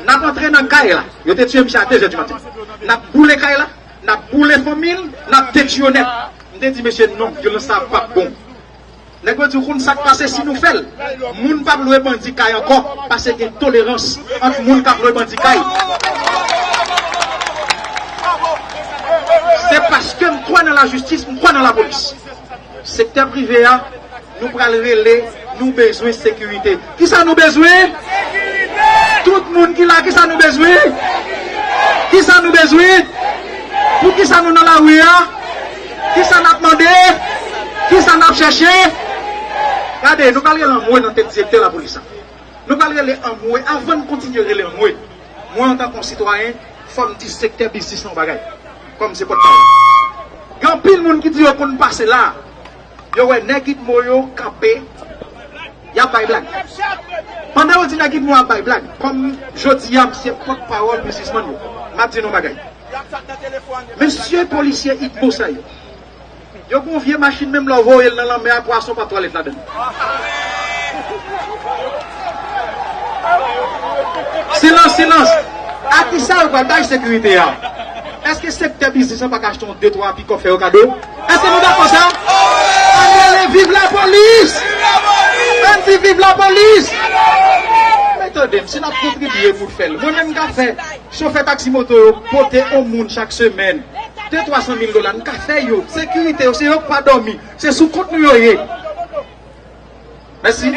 n ap antre nan kay la." Yo te tiye misye a de zè di maten. "N ap boule kay la, n ap boule fanmi l, n ap detwi yo nèt." M te di, "Mesye, non, vyolans sa a p ap bon." Nèg yo di, "Ou konn sa k pase si nou fè l? Moun p ap lwe bandi kay ankò, paske gen tolerans ant moun k ap lwe bandi kay." Se paske m kwè nan lajistis, m kwè nan lapolis. Sektè prive a, nou pral rele, nou bezwen sekirite. Kisa nou bezwen? Tout moun ki la, kisa nou bezwen? Kisa nou bezwen? Poukisa nou nan lari a? Kisa n ap mande? Kisa n ap chèche? Gade, nou pral rele anmwe nan tèt direktè lapolis la. Nou pral rele anmwe, avan n kontinye rele anmwe. Mwen, antanke yon sitwayen, fò m di sektè biznis lan yon bagay. Kòm se pòtpawòl. Gen anpil moun ki di yo konn pase la. Yo wè nèg Itmo yo kanpe, y ap bay blag. Pandan yo di nèg Itmo ap bay blag, kòm jodi a m se pòtpawòl biznismann yo, m ap di nou yon bagay. Mesye polisye Itmo sa yo, yo gen yon vye machin, menm lè w voye l nan lanmè a, pwason p ap twalèt ladan l. Silans, silans. A kisa yo pral bay sekirite a? Èske sektè biznis lan pa ka achte yon de twa pikòp fè yo kado? Èske nou dakò sa? Ann rele viv lapolis! Ann di viv lapolis! Men tande m, si n ap kontribye pou fè l, mwen menm m ka fè chofè taksi moto yo pote yon moun chak semèn de twa san mil dola, n ka fè yo. Sekirite yo, se yo k pa dòmi. Se sou kont nou yo ye. Mèsi.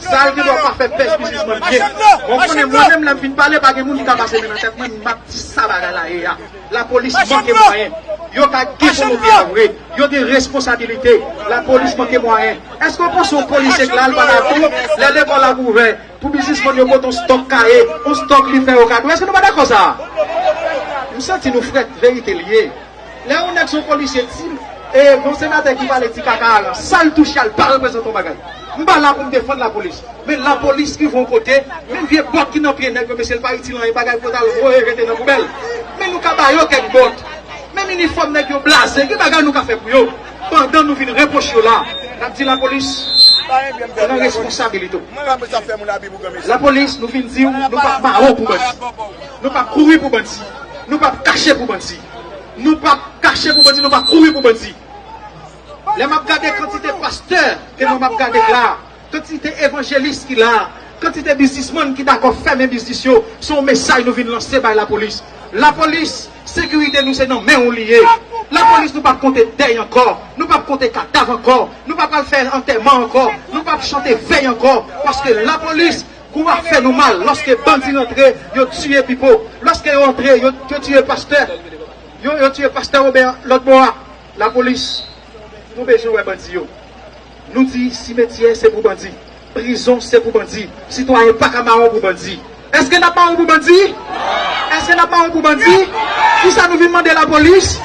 Sa l gen dwa pa fè pèch biznismann byen. Bon, konnen mwen menm, lè m fin pale, pa gen moun ki ka pase men nan tèt mwen, m ap di sa bagay la ye a. Lapolis manke mwayen. Yo ka gen volonte a vre. Yo gen responsabilite. Lapolis manke mwayen. Èske w panse yon polisye k la, l pa dakò lè lekòl ap ouvè pou biznismann yo pote yon stòk kaye, yon stòk liv fè yo kado? Èske nou pa dakò sa? M santi nou frèt, verite l ye. Lè yon nèg se yon polisye, di, e, yon senatè ki pale ti kaka a la, sa l touche a, l pa reprezante yon bagay. M pa la pou m defann lapolis. Men lapolis rive yon kote, menm vye bòt ki nan pye nèg yo, mesye, l pa itil anyen, bagay pou yo t al voye jete nan poubèl. Men nou ka ba yo kèk bòt. Menm inifòm nèg yo blaze, gen bagay nou ka fè pou yo. Pandan nou vin repwoche yo la, n ap di lapolis, pran responsabilite w. Lapolis, nou vin di w, nou p ap mawon pou bandi. Nou p ap kouri pou bandi. Nou p ap kache pou bandi. Nou p ap kache pou bandi, nou p ap kouri pou bandi. Lè m ap gade kantite pastè ke mwen m ap gade la, kantite evanjelis ki la, kantite biznismann ki dakò fèmen biznis yo, se yon mesaj nou vin lanse bay lapolis. Lapolis, sekirite nou se nan men w li ye. Lapolis, nou p ap konte dèy ankò, nou p ap konte kadav ankò, nou p ap al fè antèman ankò, nou p ap chante vèy ankò, paske lapolis, kou ap fè nou mal. Lòske bandi rantre, yo tiye Pipo. Lòske yo antre, yo, yo tiye pastè. Yo, yo tiye pastè Wobè lòt bò a. Lapolis, nou bezwen wè bandi yo. Nou di simetyè se pou bandi. Prizon se pou bandi. Sitwayen pa ka mawon pou bandi. Èske n ap mawon pou bandi? Èske n ap mawon pou bandi? Kisa nou vin mande lapolis?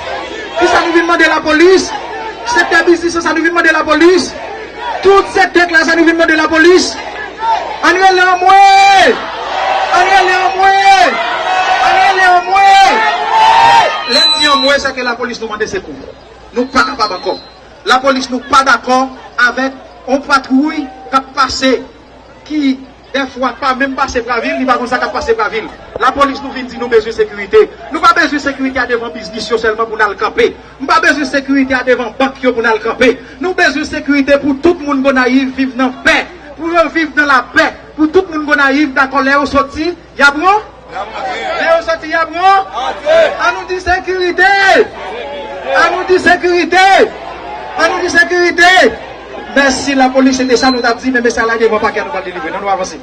Kisa nou vin mande lapolis? Sektè biznis lan, sa nou vin mande lapolis? Tout sektè klas la, nou vin mande lapolis? Ann rele anmwe! Ann rele anmwe! Ann rele anmwe! Lè n di anmwe, se ke lapolis nou mande sekou. Nou pa kapab ankò. Lapolis nou pa dakò avèk yon patwouy k ap pase, ki dèfwa pa menm pase Bravil, li pa konn sa k ap pase Bravil. Lapolis nou vin di nou bezwen sekirite. Nou pa bezwen sekirite a devan biznis yo sèlman pou n al kanpe. M pa bezwen sekirite a devan bank yo pou n al kanpe. Nou bezwen sekirite pou tout moun Gonayiv viv nan pè, pou yo viv nan lapè, pou tout moun Gonayiv dakò lè yo soti, y ap ran-, lè yo soti, y ap ran-, ann nou di sekirite! Ann nou di sekirite! Ann nou di sekirite! Mèsi lapolis, se te sa nou t ap di, men mesaj la devan pakè a nou pral delivre. Ann nou avanse.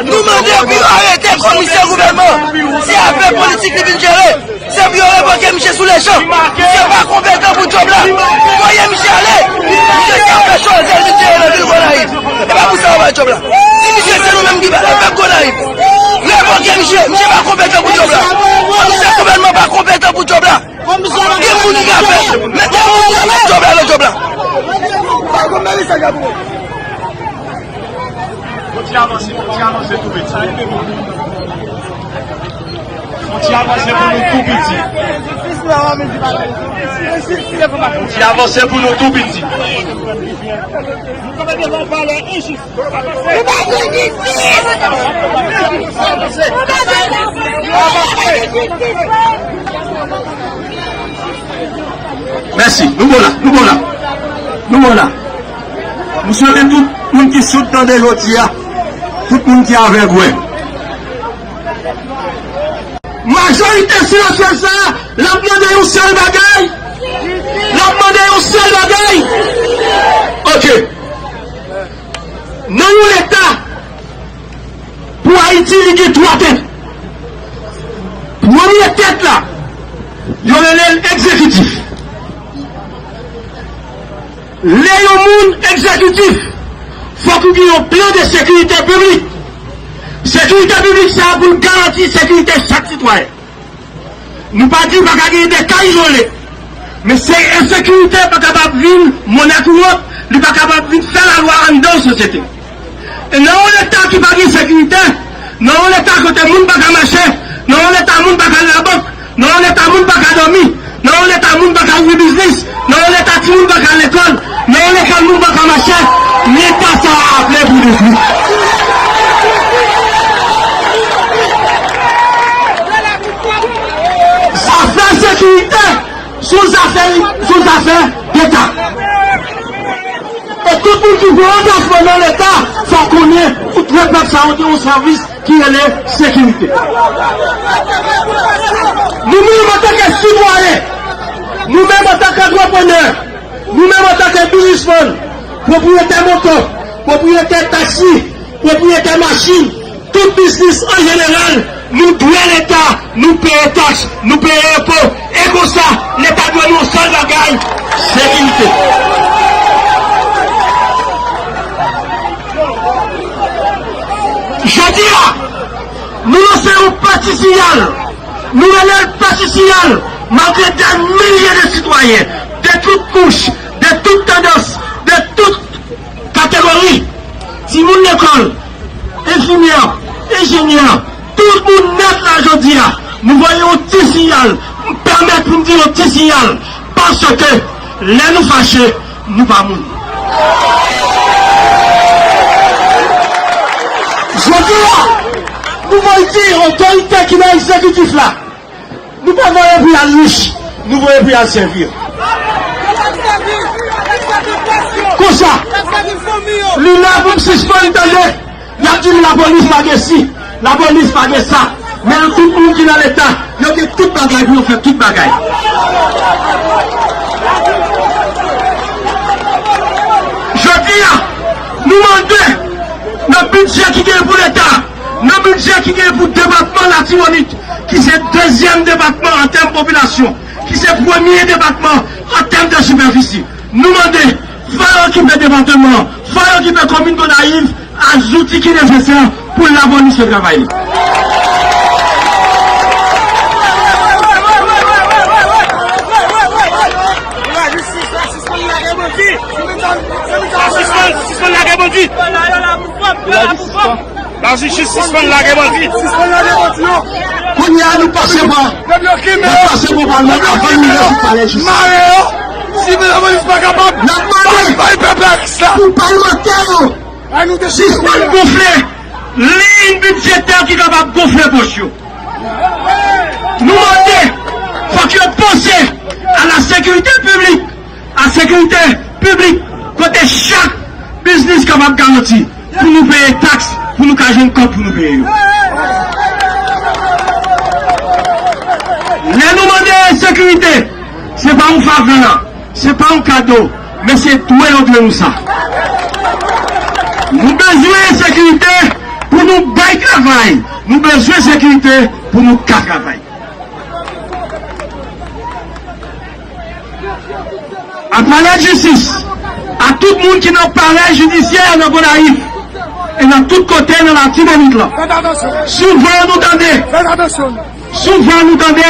Nou mande pou yo arete komisè gouvènman. Se afè politik li vin jere. Se pou yo revoke misye sou lejan. Misye pa konpetan pou djòb la. Voye misye ale. Misye se afè chwazi l vin jere nan vil Gonayiv. E pa pou sa yo bay djòb la. Si misye se nou menm ki bay, e pèp Gonayiv. Revoke misye. Misye pa konpetan pou djòb la. Komisè gouvènman pa konpetan pou djòb la. Gen moun ki ka fè, mete moun ki ka fè djòb la nan djòb la. Fò ti avanse, fò ti avanse tou piti. Fò ti avanse pou nou tou piti. Fò ti avanse pou nou tou piti. Mèsi. Nou bon la, nou bon la. Nou bon la. M swete tout moun ki soud tande jodi a, tout moun ki avèg wè. Majorite silansyèz sa a, l ap mande yon sèl bagay. L ap mande yon sèl bagay. Ok. Nan yon leta, pou Ayiti, li gen twa tèt. Premye tèt la, yo rele l egzekitif. Lè yon moun egzekitif, fòk ou gen yon plan de sekirite piblik. Sekirite piblik sa a pou l garanti sekirite chak sitwayen. Nou pa di pa ka gen de ka izole, men se ensekirite pa kapab vin monè kourant, li pa kapab vin fè lalwa anndan yon sosyete. E nan yon leta ki pa gen sekirite, nan yon leta kote moun pa ka mache, nan yon leta moun pa ka al labank, nan yon leta moun pa ka dòmi, nan yon leta moun pa ka ouvri biznis, nan yon leta timoun pa ka al lekòl, nan yon lekòl moun pa ka mache, leta sa a ap lè pou detwi. Zafè sekirite, se yon zafè, se yon zafè deta. E tout moun ki pran angajman nan leta, fò konnen ou dwe pèp sa yo te yon sèvis ki rele sekirite. Nou menm antanke sitwayen, nou menm antanke antreprenè, nou menm antanke biznismann, pwopriyetè moto, pwopriyetè taksi, pwopriyetè machin, tout biznis an jeneral, nou dwe leta, nou peye taks, nou peye enpo, e konsa, leta dwe nou yon sèl bagay, sekirite. Jodi a, nou lanse yon peti siyal, nou rele l peti siyal, malgre dè milye de sitwayen, de tout kouch, de tout tandans, de tout kategori, timoun lekòl, enfimyè, enjenyè, tout moun nèt la jodi a, nou voye yon ti siyal, m pèmèt pou m di yon ti siyal, paske lè nou fache, nou pa moun. Jodi a, nou voye di otorite ki nan egzekitif la, nou pa voye pou y al rich, nou voye pou y al sèvi. Konsa, li lè pou m sispann tande, y ap di m lapolis pa gen si, lapolis pa gen sa. Men nou tout moun ki nan leta, yo gen tout bagay pou yo fè tout bagay. Jodi a, nou mande nan Bidjè ki genyen pou Leta, nan bidjè ki genyen pou depatman Latibonit, ki se dezyèm depatman an tèm popilasyon, ki se premye depatman an tèm de sipèfisi. Nou mande, fò yo okipe depatman an, fò yo okipe komin Gonayiv, a zouti ki nesesè pou l la polis fè travay li. Sispann, sispann lage bandi! Lajistis, sispann lage bandi! Sispann lage bandi yo! Kounye a, nou pase pa, nou pase pa palman avan nou rive sou palè jistis. Mare yo! Si lapolis pa kapab, n ap mande pou palmantè yo sispann gonfle liy bidjetè ki kapab gonfle pòch yo. Nou mande, fòk yo panse a la sekirite piblik, a sekirite piblik, kote chak biznis kapab garanti pou nou peye taks, pou nou ka jwenn kòb pou nou peye yo. Lè nou mande sekirite, se pa yon favè, se pa yon kado, men se dwe yo dwe nou sa. Nou bezwen sekirite pou nou bay travay. Nou bezwen sekirite pou nou ka travay. A palè jistis, a tout moun ki nan palè jidisyè nan Gonayiv e nan tout kote nan Latibonit lan. Souvan nou tande, souvan nou tande,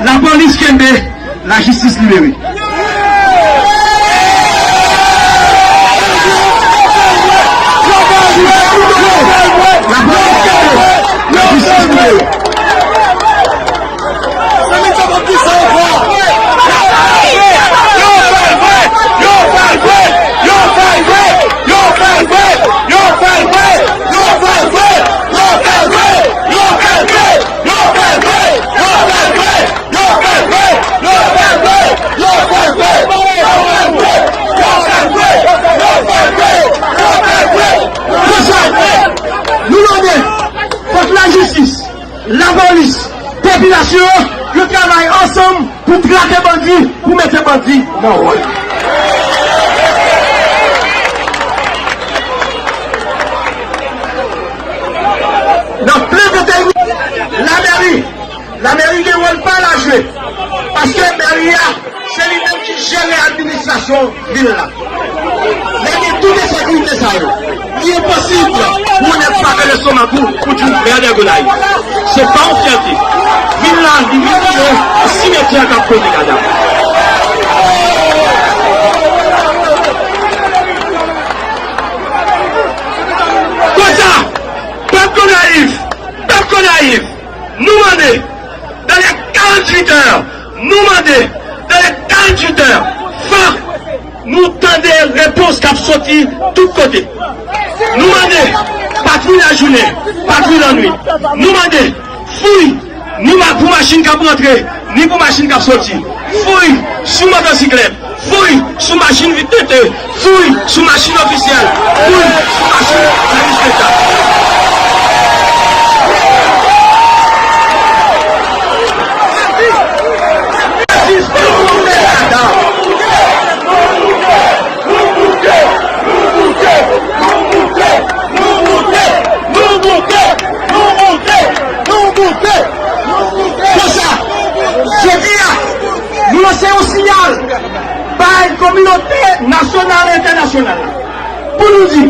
lapolis kenbe, lajistis libere. Lapolis kenbe, lajistis libere. Konsa, nou mande, fòk lajistis, lapolis, popilasyon, yo travay ansanm pou trake bandi, pou mete bandi nan wòl. Nan plen vennteyen, lamèri, lamèri gen wòl pa l a jwe. Paske mèri a, se li menm ki jere administrasyon vil la. Lè gen tout ensekirite sa yo, li enposib pou yon nèg pare lestomak ou pou di w mè de Gonayiv. Se pa yon fyète. Vil la, li vin tounen yon simetyè k ap poze kadav. Konsa, pèp Gonayiv, pèp Gonayiv, nou mande, dans les quarante-huit heures, nou mande, dans les quarante-huit heures, fòk nou tande repons k ap soti tout kote. Nou mande, patwouy lajounen, patwouy lannwit. Nou mande, fouy, ni ma-, pou machin k ap rantre, ni pou machin k ap soti. Fouy sou motosiklèt, fouy sou machin V T T, fouy sou machin ofisyèl, fouy sou machin sèvis leta. Nou moute, nou moute, nou moute, nou moute, nou moute, nou moute, nou moute, nou moute, nou moute. Konsa, jodi a, nou lanse yon siyal bay kominote nasyonal e entènasyonal la pou nou di,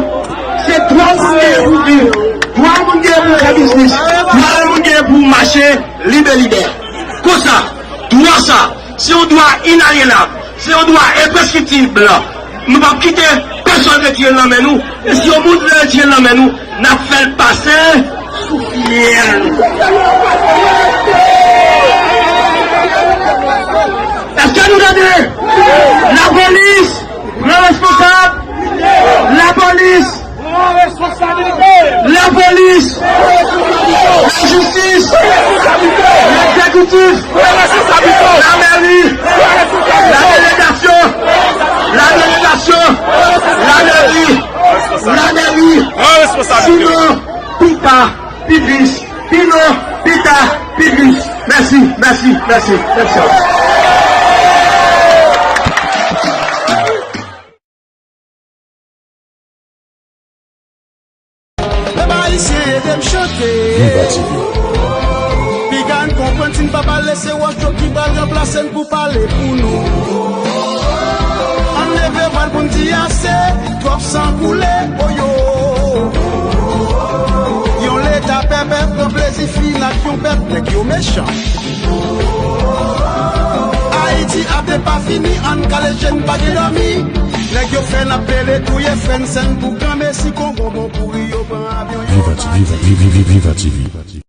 se dwa moun genyen pou viv, dwa moun genyen pou fè biznis, dwa moun genyen pou mache lib e libè. Konsa, dwa sa, se yon dwa inalyenab, se yon dwa enpreskriptib. Nou p ap kite pèsonn retire l nan men nou. E si yon moun vle retire l nan men nou, n ap fè l pase sou fyèl nou. Èske nou tande? Lapolis, pran responsab. Lapolis, pran responsabilite. Lapolis, lajistis, lègzekitif, lamèri, ladelegasyon, ladelegasyon, lamèri, lamèri. Sinon, pita, pi plis. Sinon, pita, pi plis. Mèsi, mèsi, mèsi, mèsi. M chante. Viva T V. Piga n konprann si n pa pale se wòch yo ki pral ranplase n pou pale pou nou. Ann leve vwa n pou n di ase, twòp san koule, oyo. Yon leta pèpè pran plezi fin ak yon pèp, nèg yo mechan. Ayiti ap depafini, ann kale je n pa gen dòmi. Nèg yo fè n ap pele touye frè n sè n pou granmesi kon bonbon pouri yo pran avyon yo. Viva T V, Viva T V.